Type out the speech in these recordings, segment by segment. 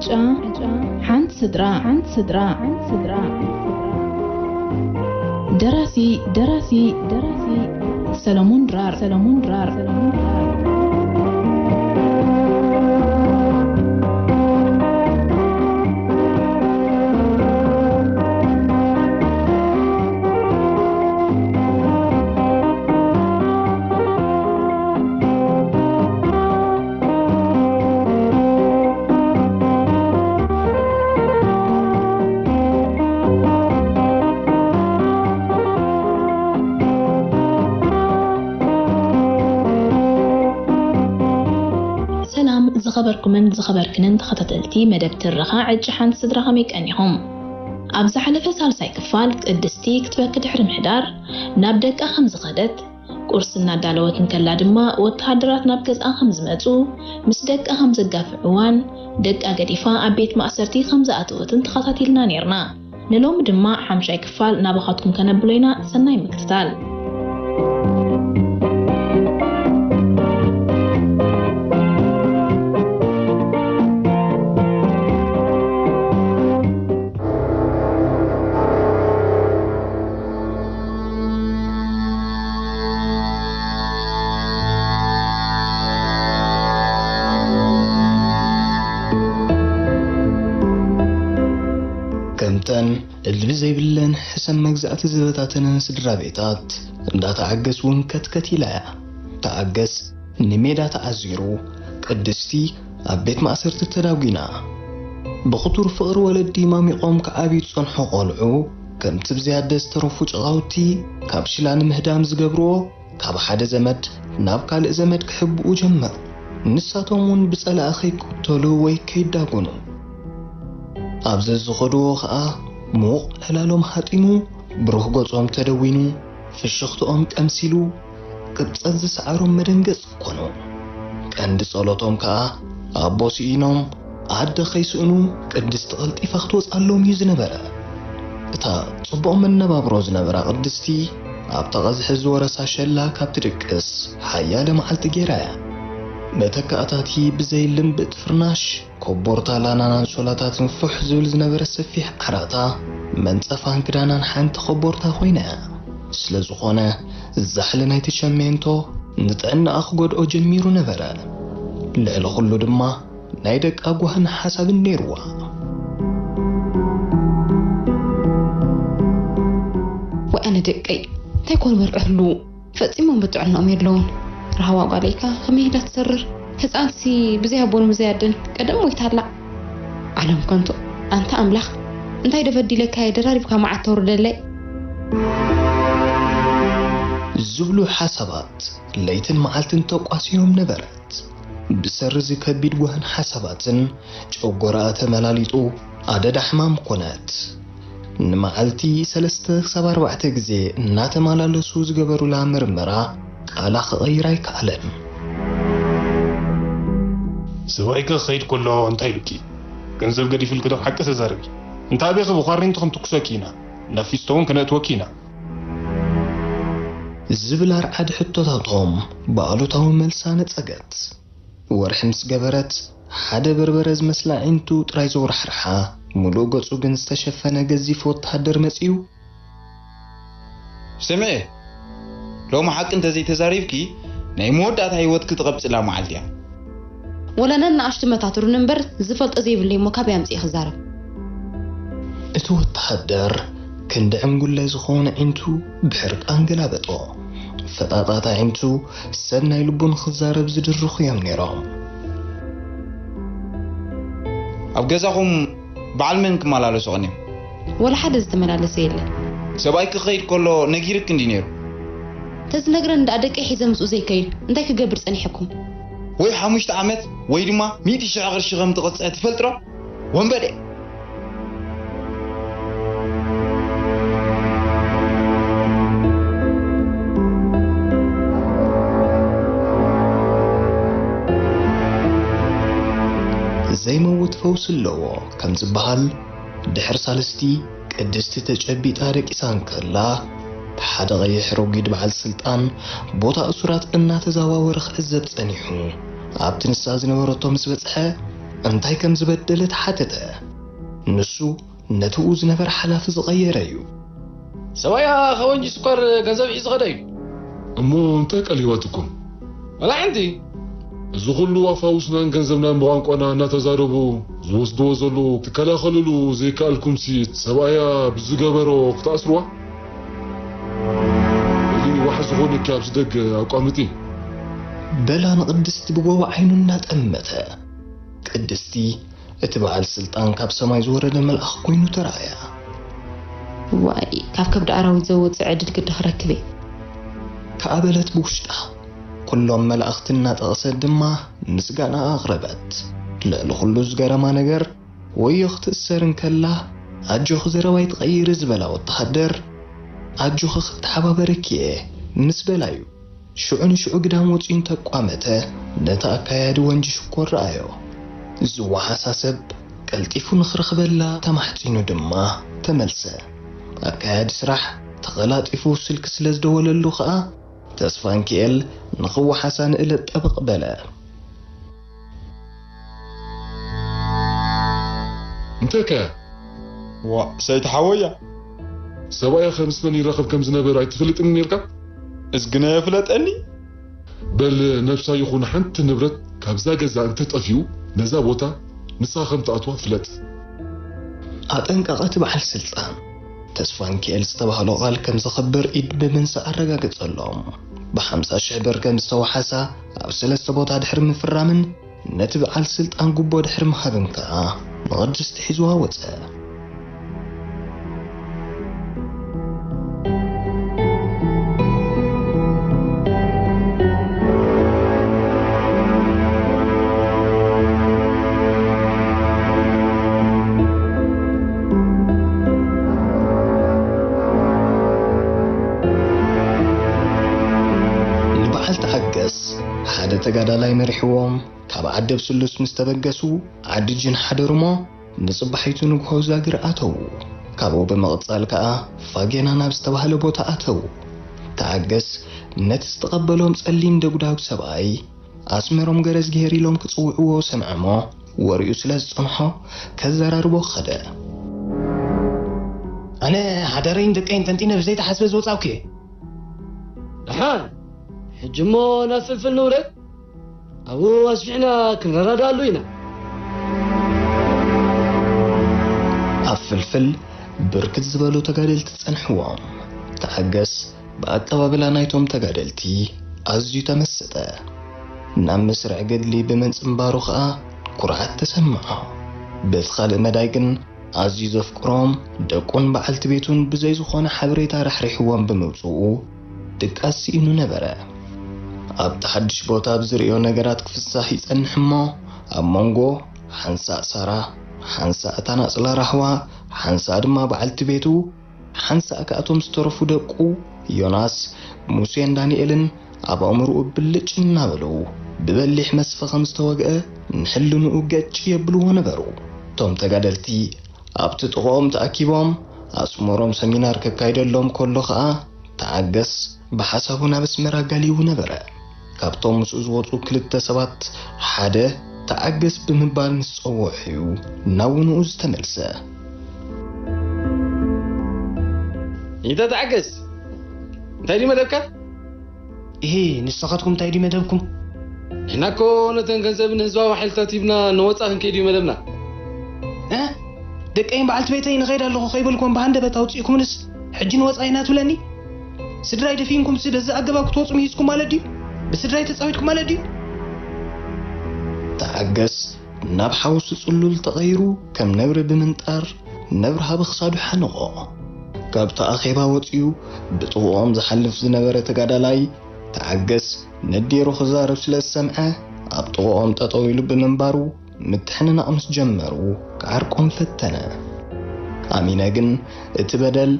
ዕጫ፣ ዕጫ፣ ሓንቲ ስድራ፣ ሓንቲ ስድራ፣ ሓንቲ ስድራ፣ ሓንቲ ስድራ። ደራሲ፣ ደራሲ፣ ደራሲ፣ ሰለሙን ድራር፣ ሰለሙን ድራር፣ ሰለሙን ድራር። ሰላም ዝኸበርኩምን ዝኸበርክንን ተኸታተልቲ መደብ ትረኻ ዕጭ ሓንቲ ስድራ፣ ከመይ ቀኒኹም? ኣብ ዝሓለፈ ሳልሳይ ክፋል ቅድስቲ ክትበኪ ድሕሪ ምሕዳር ናብ ደቃ ከም ዝኸደት፣ ቁርሲ እናዳለወት እንከላ ድማ ወተሃደራት ናብ ገዝኣ ከም ዝመጹ፣ ምስ ደቃ ከም ዘጋፍዕዋን ደቃ ገዲፋ ኣብ ቤት ማእሰርቲ ከም ዝኣተወትን ተኸታቲልና ኔርና። ንሎሚ ድማ ሓምሻይ ክፋል ናባኻትኩም ከነብሎ ኢና። ሰናይ ምክትታል። ከምተን እልቢ ዘይብለን ሕሰም መግዛእቲ ዝበታተነን ስድራ ቤታት፣ እንዳተዓገስ እውን ከትከት ኢላ እያ። ተዓገስ ንሜዳ ተዓዚሩ፣ ቅድስቲ ኣብ ቤት ማእሰርቲ ተዳጒና። ብኽቱር ፍቕሪ ወለዲ ማሚቖም ክዓብዩ ዝጸንሑ ቆልዑ፣ ከምቲ ብዝያደ ዝተረፉ ጨቓውቲ ካብ ሽላ ንምህዳም ዝገብርዎ፣ ካብ ሓደ ዘመድ ናብ ካልእ ዘመድ ክሕብኡ ጀመሩ። ንሳቶም እውን ብጸላኢ ከይቅተሉ ወይ ከይዳጎኑ። ኣብ ዘዝኸድዎ ኸኣ፣ ምዉቕ ዕላሎም ሃጢሙ፣ ብሩህ ገጾም ተደዊኑ፣ ፍሽኽትኦም ቀምሲሉ፣ ቅብጸት ዝሰዓሮም መደንገጺ ኮኑ። ቀንዲ ጸሎቶም ከኣ፣ ኣቦ ስኢኖም ኣደ ከይስእኑ ቅድስቲ ቀልጢፋ ክትወጽኣሎም እዩ ዝነበረ። እታ ጽቡቕ መነባብሮ ዝነበራ ቅድስቲ፣ ኣብታ ቀዝሒ ዝወረሳ ሸላ ካብ ትድቅስ ሓያለ መዓልቲ ገይራ እያ። መተካእታቲ ብዘይ ልምብጥ ፍርናሽ፣ ኮቦርታ ላናን ኣንሶላታትን ፉሕ ዝብል ዝነበረ ሰፊሕ ዓራታ፣ መንጸፋን ክዳናን ሓንቲ ኮቦርታ ኮይና እያ። ስለ ዝኾነ፣ ዛሕሊ ናይቲ ቸሜንቶ ንጥዕናኣ ክጎድኦ ጀሚሩ ነበረ። ልዕሊ ኩሉ ድማ፣ ናይ ደቃ ጓህን ሓሳብን ነይርዋ። ወይ ኣነ ደቀይ፣ እንታይ ኮን በልዑ ህልዉ? ፈጺሞም ብጥዕናኦም የለውን። ረሃዋ ጓለይካ ከመይ ኢላ ትሰርር? ህጻንሲ ብዘይ ኣቦን ብዘይ ኣደን ቀደም ሞይታ ኣላ። ዓለም ከንቱ፣ ኣንታ ኣምላኽ፣ እንታይ ዶ በዲለካ እየ ደራሪብካ መዓት ተውርደለይ? ዝብሉ ሓሳባት ለይትን መዓልትን ተቋሲኖም ነበረት። ብሰሪ እዚ ከቢድ ጓህን ሓሳባትን ጨጎራኣ ተመላሊጡ ኣደዳ ሕማም ኮነት። ንመዓልቲ ሰለስተ ክሳብ ኣርባዕተ ግዜ እናተመላለሱ ዝገበሩላ ምርመራ ቃላ ክቕይር ኣይከኣለን። ሰብኣይኪ ክኸይድ ከሎ እንታይ ኢሉኪ? ገንዘብ ገዲፉልኪ ዶ? ሓቂ ተዛረቢ። እንተ ኣቤኺ ብኳሪንቶ ክንትኩሰኪ ኢና። ናብ ፊስቶ እውን ክነእትወኪ ኢና። ዝብል ኣርዓዲ ሕቶታቶም ብኣሉታዊ መልሳ ነጸገት። ወርሒ ምስ ገበረት፣ ሓደ በርበረ ዝመስላ ኣዒንቱ ጥራይ ዘውራሕርሓ፣ ምሉእ ገጹ ግን ዝተሸፈነ ገዚፍ ወተሃደር መጺኡ፣ ስምዒ፣ ሎሚ ሓቂ እንተዘይተዛሪብኪ፣ ናይ መወዳእታ ህይወትኪ ትቐብጽላ መዓልቲ እያ። ወላ ነንኣሽቱ መታትሩኒ እምበር፣ ዝፈልጦ ዘይብለይ እሞ ካበይ ኣምጺኤ ክዛረብ? እቲ ወተሃደር ክንዲ ዕንጉለ ዝኾነ ኣዒንቱ ብሕርቃን ገላበጦ። ፈጣጣት ኣዒንቱ ሰብ ናይ ልቡ ንኽዛረብ ዝድርኹ እዮም ነይሮም። ኣብ ገዛኹም በዓል መን ክመላለሱ ቀንዮም? ወላ ሓደ ዝተመላለሰ የለን። ሰብኣይኪ ክኸይድ ከሎ ነጊርክ እንዲ ነይሩ? ተዝነግረኒ ደኣ ደቀይ ሒዘ ምስኡ ዘይከይድ እንታይ ክገብር ጸኒሐኩም? ወይ ሓሙሽተ ዓመት ወይ ድማ ሚእቲ ሽሕ ቅርሺ ከም ትቕጽዕ ትፈልጥ ዶ? ወንበዴ! ዘይመውት ፈውሲ ኣለዎ ከም ዝበሃል፣ ድሕሪ ሳልስቲ ቅድስቲ ተጨቢጣ ደቂሳ እንከላ፣ ሓደ ቀይሕ ረጒድ በዓል ስልጣን ቦታ እሱራት እናተዘዋወረ ክዕዘብ ጸኒሑ። ኣብቲ ንሳ ዝነበረቶ ምስ በጽሐ፣ እንታይ ከም ዝበደለ ተሓተተ። ንሱ ነትኡ ዝነበረ ሓላፊ ዝቐየረ እዩ። ሰብኣያ ካብ ወንጂ ስኳር ገንዘብ ሒዙ ኸደ እዩ። እሞ እንታይ ቃል ሂባትኩም? ወላ ሓንቲ። እዚ ኩሉ ኣፋውስናን ገንዘብናን ብቋንቋና እናተዛረቡ ዝወስድዎ ዘለዉ ትከላኸልሉ ዘይከኣልኩምሲ፣ ሰብኣያ ብዝገበሮ ክትኣስርዋ? እዚ ዋሕ ዝኾነኪ ኣብዚ ደገ ኣቋምጢ። በላ ንቅድስቲ ብጎቦ ዓይኑ እናጠመተ። ቅድስቲ እቲ በዓል ስልጣን ካብ ሰማይ ዝወረደ መልኣኽ ኮይኑ ተራእያ። ዋይ፣ ካብ ከብዲ ኣራዊት ዘወፅእ ዕድል ግዲ ክረክብ እየ። ከኣ በለት ብውሽጣ። ኩሎም መላእኽቲ እናጠቐሰት ድማ ምስጋና ኣቕረበት። ልዕሊ ኩሉ ዝገረማ ነገር፣ ወዮ ክትእሰር እንከላ፣ ኣጆኺ ዘረባ ኣይትቐይሪ ዝበላ ወተሃደር፣ ኣጆኺ ክተሓባበረኪ እየ ምስ በላዩ። ሽዑ ንሽዑ ግዳም ወጺኡ እንተቋመተ፣ ነቲ ኣካያዲ ወንጂ ሽኮር ረኣዮ። ዝወሓሳ ሰብ ቀልጢፉ ንኽረኽበላ ተማሕጺኑ ድማ ተመልሰ። ኣካያዲ ስራሕ ተቐላጢፉ ስልኪ ስለ ዝደወለሉ ከኣ፣ ተስፋንኪኤል ንኽወሓሳ ንእለት ጠበቕ በለ። እንተከ? ዋ፣ ሰይቲ ሓወያ። ሰብኣያ ከ ምስ መን ይራኸብ ከም ዝነበረ ኣይትፈልጥን ነርካ? እዝግነ የፍለጠኒ። በል፣ ነብሳ ይኹን ሓንቲ ንብረት ካብዛ ገዛ እንተጠፊኡ፣ ነዛ ቦታ ንስኻ ከም ትኣትዋ ፍለጥ። ኣጠንቀቐ እቲ በዓል ስልጣን። ተስፋንኪኤል ዝተባህሎ ቃል ከም ዘኽብር ኢድ ብምንሳእ ኣረጋገጸሎም። ብሓምሳ ሽሕ ብር ከም ዝተወሓሳ ኣብ ሰለስተ ቦታ ድሕሪ ምፍራምን ነቲ በዓል ስልጣን ጉቦ ድሕሪ ምሃብን ከኣ ንቕድስቲ ሒዝዋ ወጸ። ንበዓል ተዓገስ ሓደ ተጋዳላይ መሪሕዎም ካብ ዓደብ ስሉስ ምስ ተበገሱ፣ ዓዲ ጅን ሓደሩሞ፣ ንጽባሒቱ ንግሆ ዛግር ኣተዉ። ካብኡ ብምቕጻል ከኣ ፋጌና ናብ ዝተባህለ ቦታ ኣተዉ። ተዓገስ ነቲ ዝተቐበሎም ጸሊም ደጉዳጉ ሰብኣይ ኣስመሮም ገረዝግሄር ኢሎም ክጽውዕዎ ሰምዐሞ፣ ወሬኡ ስለ ዝጸንሖ ከዘራርቦ ከደ። ኣነ ሓዳረይን ደቀይን ጠንጢነ ብዘይተሓስበ ዝወጻእኩ እየ። ደሓን፣ ሕጂ እሞ ናብ ፍልፍል ንውረድ። ኣብኡ ኣስፊሕና ክንረዳድኣሉ ኢና። ኣብ ፍልፍል ብርክት ዝበሉ ተጋደልቲ ጸንሕዎም። ተዓገስ ብኣቀባብላ ናይቶም ተጋደልቲ ኣዝዩ ተመሰጠ። ናብ መስርዕ ገድሊ ብምጽንባሩ ኸኣ ኩርዓት ተሰምዖ። በቲ ካልእ መዳይ ግን ኣዝዩ ዘፍቅሮም ደቁን በዓልቲ ቤቱን ብዘይ ዝኾነ ሓበሬታ ራሕሪሕዎም ብምውጽኡ ድቃስ ስኢኑ ነበረ። ኣብቲ ሓድሽ ቦታ ብዝርእዮ ነገራት ክፍሳህ ይጸንሕ እሞ፣ ኣብ መንጎ ሓንሳእ ሳራ፣ ሓንሳእ እታ ናጽላ ራህዋ፣ ሓንሳእ ድማ በዓልቲ ቤቱ፣ ሓንሳእ ከኣቶም ዝተረፉ ደቁ ዮናስ፣ ሙሴን ዳንኤልን ኣብ ኣእምሮኡ ብልጭ እናበሉ ብበሊሕ መስፈ ከም ዝተወግአ ንሕልንኡ ገጭ የብልዎ ነበሩ። እቶም ተጋደልቲ ኣብቲ ጥቕኦም ተኣኪቦም ኣስመሮም ሰሚናር ከካይደሎም ከሎ ኸኣ ተዓገስ ብሓሳቡ ናብ ኣስመራ ጋሊቡ ነበረ። ካብቶም ምስኡ ዝወጹ ክልተ ሰባት ሓደ ተዓገስ ብምባል ምስ ጸውዖ እዩ ናብ ውንኡ ዝተመልሰ። ይተ ተዓገስ፣ እንታይ ድዩ መደብካ? እሂ፣ ንስኻትኩም እንታይ ድዩ መደብኩም? ንሕና እኮ ነተን ገንዘብ ንህዝባዊ ሓይልታት ሂብና ንወጻኢ ክንከይድ እዩ መደብና። እ? ደቀይን በዓልቲ ቤተይ ንኸይድ ኣለኹ ከይበልኩም ብሃንደበት ኣውጺእኩምንስ ሕጂ ንወጻኢ ኢና ትብለኒ? ስድራይ ደፊንኩምሲ በዚ ኣገባብ ክትወጹ ምሂዝኩም ማለት ድዩ? ብስድራይ ተጻዊትኩም ማለት ድዩ? ተዓገስ ናብ ሓውሲ ጽሉል ተቐይሩ ከም ነብሪ ብምንጣር ነብርሃ ብኽሳዱ ሓነቖ። ካብቲ ኣኼባ ወጺኡ ብጥቕኦም ዝሓልፍ ዝነበረ ተጋዳላይ ተዓገስ ነዲሩ ክዛረብ ስለ ዝሰምዐ ኣብ ጥቕኦም ጠጠው ኢሉ ብምንባሩ ምትሕንናቕ ምስ ጀመሩ ክዓርቆም ፈተነ። ኣሚነ ግን እቲ በደል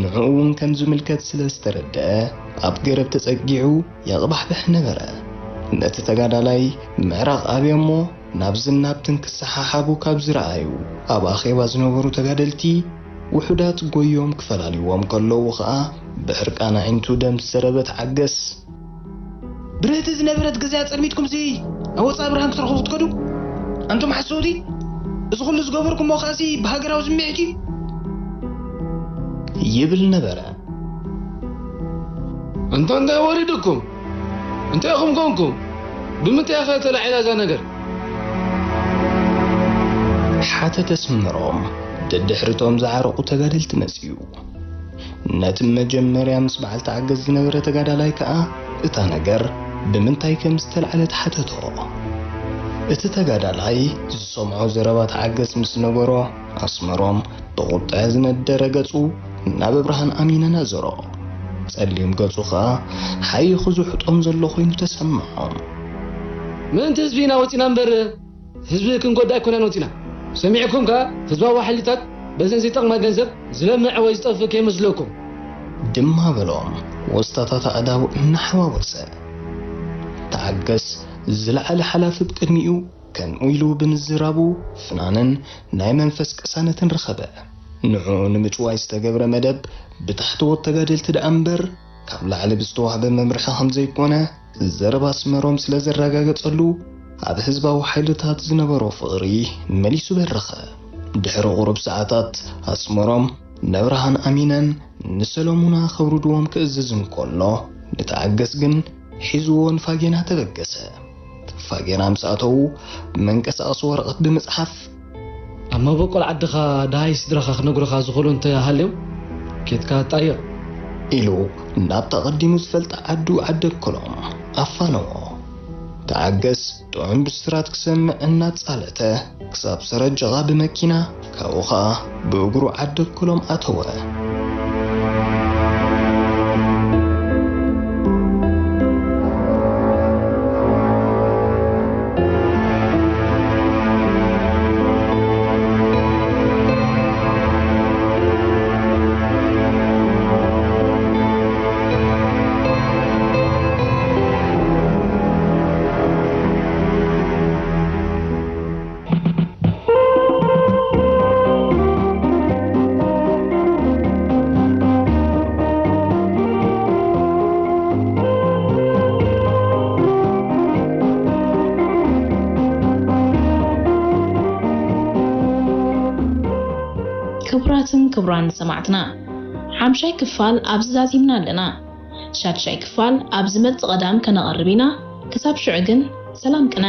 ንዕኡ እውን ከም ዝምልከት ስለ ዝተረድአ ኣብ ገረብ ተጸጊዑ የቕባሕብሕ ነበረ። ነቲ ተጋዳላይ ምዕራቕ ኣብዮሞ ናብ ዝናብ ትንክሰሓሓቡ ካብ ዝረኣዩ ኣብ ኣኼባ ዝነበሩ ተጋደልቲ ውሑዳት ጎዮም ክፈላልይዎም ከለዉ ኸኣ ብሕርቃን ኣዒንቱ ደም ዝዘረበ ተዓገስ። ብርህቲ ዝነበረት ገዛ ጸልሚትኩምሲ ናብ ወጻኢ ብርሃን ክትረኽቡ ክትከዱ? ኣንቱም ሓሰውቲ፣ እዚ ኩሉ ዝገበርኩሞ ከኣሲ ብሃገራዊ ስምዒት እዩ። ይብል ነበረ። እንታ እንታይ ወሪድኩም? እንታይ ኢኹም ኮንኩም? ብምንታይ ኢኸ ተላዒላ እዛ ነገር? ሓተተ ኣስመሮም ደድሕሪቶም ዝዓረቑ ተጋደልቲ መጺኡ። ነቲ መጀመርያ ምስ በዓል ተዓገስ ዝነበረ ተጋዳላይ ከኣ እታ ነገር ብምንታይ ከም ዝተላዕለት ሓተቶ። እቲ ተጋዳላይ ዝሰምዖ ዘረባ ተዓገስ ምስ ነገሮ ኣስመሮም ብቑጥዐ ዝነደረ ገጹ ናብ ብርሃን ኣሚነ ነዘሮ። ጸሊም ገጹ ከኣ ሓይኹ ዝሕጦም ዘሎ ኮይኑ ተሰምዖም። ምእንቲ ህዝቢ ኢና ወጺና እምበር ህዝቢ ክንጎዳ ኣይኮነን ወጺና። ሰሚዕኩም ከኣ ህዝባዊ ሓይልታት በዘን ዘይጠቕማ ገንዘብ ዝለምዕ ወይ ዝጠፍእ ከይመስለኩም። ድማ በሎም ወስታታት ኣእዳው እናሓዋወሰ። ተዓገስ ዝለዓለ ሓላፊ ብቅድሚኡ ከምኡ ኢሉ ብምዝራቡ ፍናንን ናይ መንፈስ ቅሳነትን ረኸበ። ንዕኡ ንምጭዋይ ዝተገብረ መደብ ብታሕተዎት ተጋደልቲ ደኣ እምበር ካብ ላዕሊ ብዝተዋህበ መምርሒ ከም ዘይኮነ ዘረባ ኣስመሮም ስለ ዘረጋገጸሉ ኣብ ህዝባዊ ሓይልታት ዝነበሮ ፍቕሪ መሊሱ በረኸ። ድሕሪ ቁሩብ ሰዓታት ኣስመሮም ንብርሃን ኣሚነን ንሰለሙና ከውርድዎም ክእዝዝ እንከሎ ንተዓገስ ግን ሒዝዎ ንፋጌና ተበገሰ። ፋጌና ምስ ኣተዉ መንቀሳቐሲ ወረቐት ብምጽሓፍ ኣብ መበቆል ዓድኻ ደሃይ ስድራኻ ክነግሩኻ ዝኽእሉ እንተሃልዮም ኬድካ ኣጣይቕ። ኢሉ ናብታ ቀዲሙ ዝፈልጣ ዓዱ ዓደኮሎም ኣፋነዎ። ተዓገስ ጥዑም ብስራት ክሰምዕ እናጻለተ ክሳብ ሰረጀቓ ብመኪና ካብኡ ኸኣ ብእግሩ ዓደኮሎም ኣተወ። ክቡራትን ክቡራን ሰማዕትና፣ ሓምሻይ ክፋል ኣብዚ ዛዚምና ኣለና። ሻድሻይ ክፋል ኣብ ዝመጽእ ቀዳም ከነቐርብ ኢና። ክሳብ ሽዑ ግን ሰላም ቅነ።